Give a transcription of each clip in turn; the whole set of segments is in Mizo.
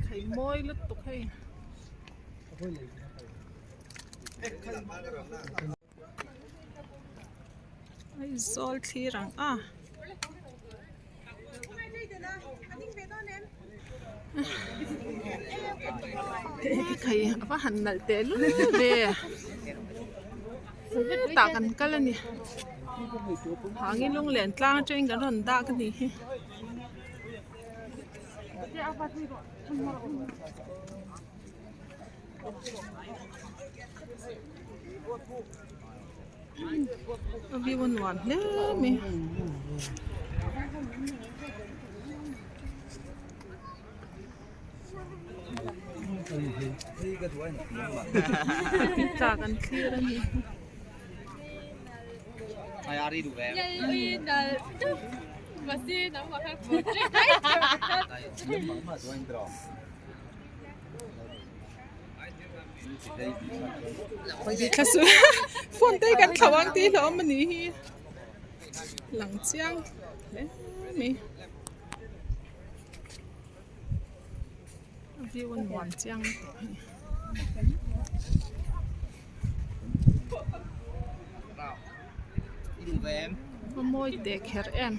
Thei mawi lutuk hei. Aizawl thlir ang a. Thei a va han nalh teh lul ve hetah kan kal a ni hangin lunglen tlang atangin kan rawn dak a nih hi. A view a nuam hle mai. Tla kan thlir a ni. Phone te hi kan thlo ang tih hlauhawm a nih hi lang chiang hle mai a view a nuam chiang lutuk a ni. A mawi teh kher em.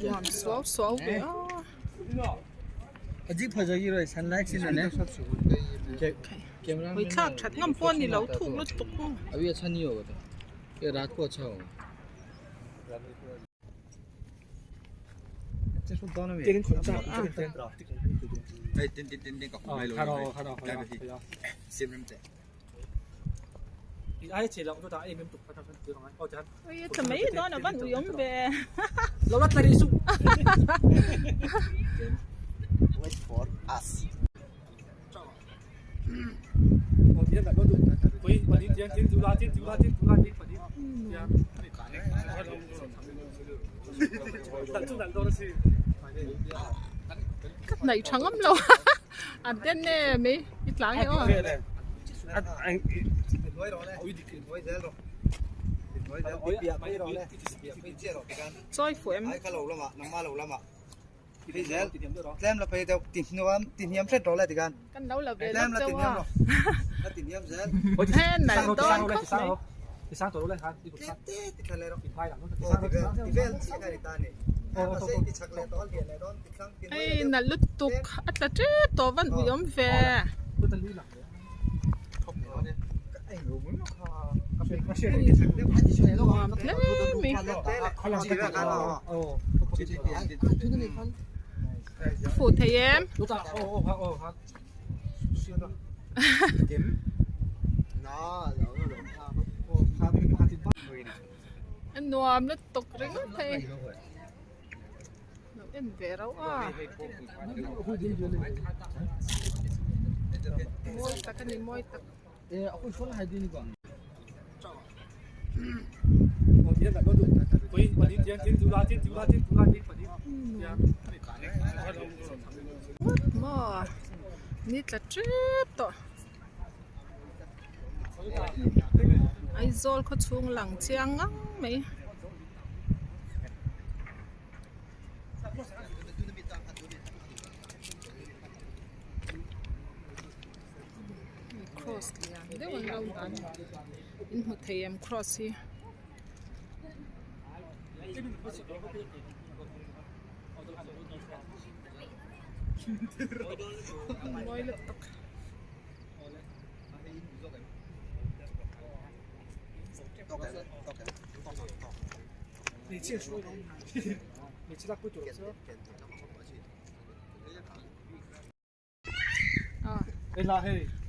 Nuam suau suau ve a. Hawi thlak that ngam pawh a ni lo thuk lutuk Ui tla mai dawn a van ui awm ve. Ka hnaih tha ngam lo a den e mai i tlang e aw. Chawi fuh em. Kan lo la ve lawk chauh a. He nalh dawn khawp mai. Hei nalh lutuk a tla tep tawh van ui awm ve. Nuam hle mai. A fuh thei em? A nuam lutuk ringawt hei. Lo en ve rauh a. Mawi tak a ni mawi tak. Maw ni tla tep tawh Aizawl khaw chhung lang chiang ngang mai. Cross lian deuh an lo dah a ni in hmu thei em cross hi. Mawi lutuk.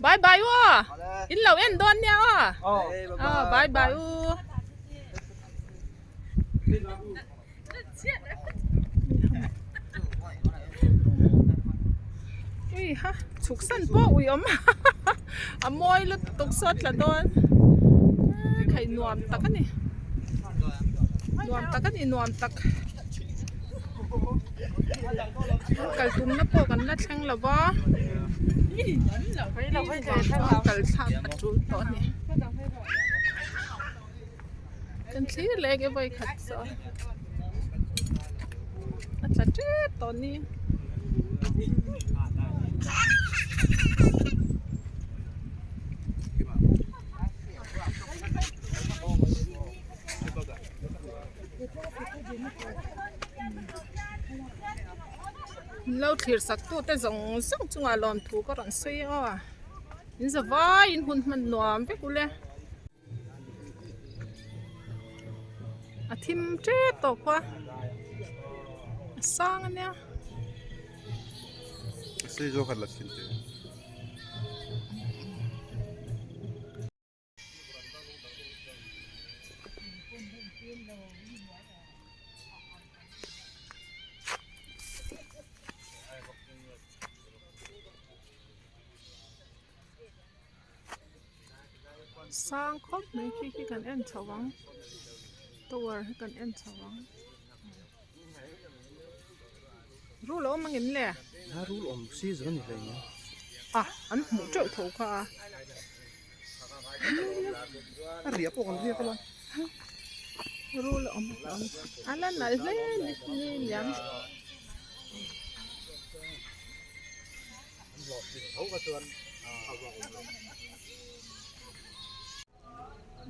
Bye bye u in lo en dawn nia aw aw bye bye u ui ha chhuk san pawh ui awm a mawi lutuk sawt tla dawn khai nuam tak a ni. Nuam tak a ni nuam tak. Kal tumna pawh kan la thleng lo va. Kal thlak a tul tawh a ni. Kan thlir leh enge vawi khat chu a tla tep tawh a ni. Lo thlir sak tute zawng zawng chungah lawmthu ka rawn sawi a in za vaiin hun hman nuam vek ule. A thim tep tawh khua a sang a nia. Sang khawp mai khi khi kan en chho ang tower hi kan en chho ang rul a awm ang em le? A rul awm season a ni hlei nia. A an hmuh teuh tho kha a. A riah pawh kan riak a. Rul a awm a a la nalh hle ni ni liam.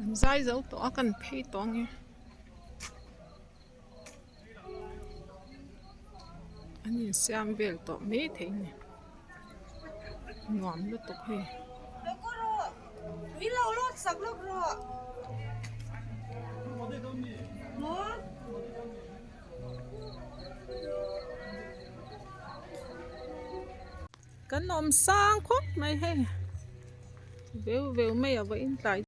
An zai zo tawh a kan phei tawh ang e. An insiam vel tawh mai thei a ni. Nuam lutuk hei. Kan awm sang khawp mai hei veu veu mai a va intlai.